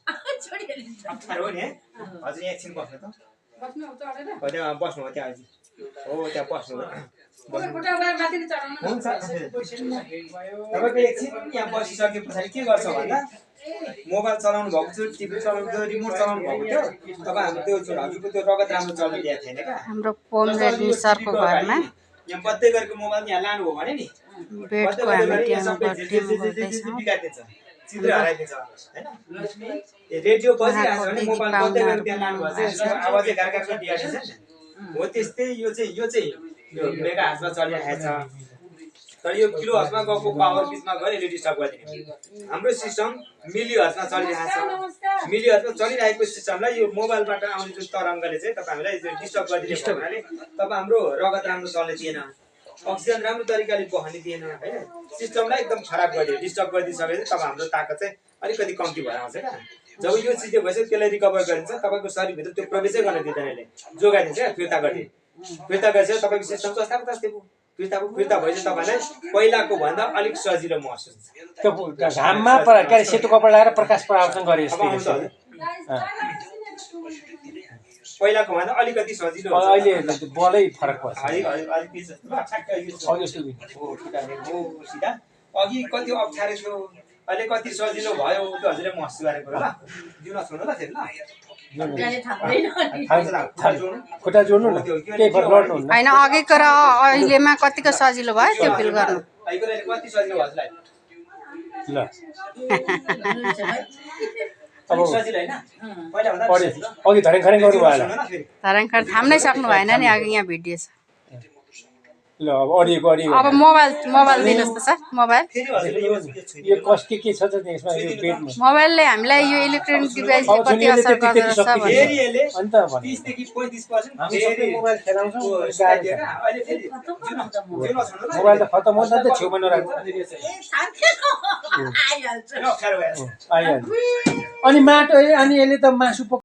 अप्ठ्यारो हो नि है हजुर एकछिन बस्नु त त्यहाँ बस्नु हो त्यहाँ हो त्यहाँ बस्नु हुन्छ तपाईँको एकछिन यहाँ बसिसके पछाडि के गर्छ भन्दा मोबाइल चलाउनु भएको थियो टिभी चलाउनु थियो रिमोट चलाउनु भएको थियो तपाईँ हाम्रो त्यो हजुरको त्यो रगत राम्रो चल्न दिएको थिएन क्या हाम्रो पोम रेड्डी सरको घरमा यहाँ बत्दै गरेको मोबाइल यहाँ लानु हो भने नि बेडको हामी टेबलमा गर्दैछ बिगार्दिन्छ चित्र हराइदिन्छ हैन रेडियो बजिरहेको छ भने मोबाइल बत्दै गरेर त्यहाँ लानु भएको छ आवाजै गार्गार्छ बिगार्छ हो त्यस्तै यो चाहिँ यो मेगा हातमा चलिरहेको छ तर यो किलो हर्जमा गएको पावर बिचमा गएर यसले डिस्टर्ब गरिदिने हाम्रो सिस्टम मिली हर्जमा चलिरहेको छ मिली हर्जमा चलिरहेको सिस्टमलाई यो मोबाइलबाट आउने जुन तरङ्गले चाहिँ तपाईहरुलाई डिस्टर्ब गरिदिने हुनाले तपाईँ हाम्रो रगत राम्रो चल्ने थिएन अक्सिजन राम्रो तरिकाले बहने थिएन हैन सिस्टमलाई एकदम खराब गरिदियो डिस्टर्ब गरिदिसकेपछि तपाईँ हाम्रो ताकत चाहिँ अलिकति कम्ती भएर आउँछ क्या जब यो चिज भएपछि त्यसलाई रिकभर गरिन्छ तपाईको शरीरभित्र त्यो प्रवेशै गर्न दिँदैन यसले जोगाइदिन्छ फिर्ता गरिदिन्छ फिर्ता गरेपछि तपाईँको सिस्टम जस्ताको तस्तै फिर्ता भएपछि तपाईँलाई पहिलाको भन्दा अलिक सजिलो महसुस हुन्छ घाममा सेतो कपडा लगाएर प्रकाश प्रवर्धन गरे पहिलाको भन्दा अलिकति सजिलो अहिले बलै फरक पर्छ अघि कति अप्ठ्यारो थियो अहिले कति सजिलो भयो त्यो हजुरले महसुस गरेको ल जिउन छोड्नु ल फेरि खुट्टा जोड्नु न केही फरक लड्नु हैन अघिको र अहिलेमा कतिको सजिलो भयो त्यो फिल गर्नु कति सजिलो भयो हजुरलाई ल अब सजिलो हैन पहिला भन्दा अघि धरेङ खरेङ गर्नु भयो धरेङ खरेङ थाम्नै सक्नु भएन नि अघि यहाँ भिडियो छ ल अब अडियोको अब मोबाइल दिनुस् त सर मोबाइल यो कस के छ त यसमा यो बेडमा मोबाइलले हामीलाई यो इलेक्ट्रोनिक डिभाइसले कति असर गर्दछ फेरि यसले अनि त 30 देखि 45% हामी सबै मोबाइल खेलाउँछौँ अहिले फेरि मोबाइल त खतम हुन्छ नि त छेउमा नराख्नु आइहाल्छ अनि माटो अनि यसले त मासु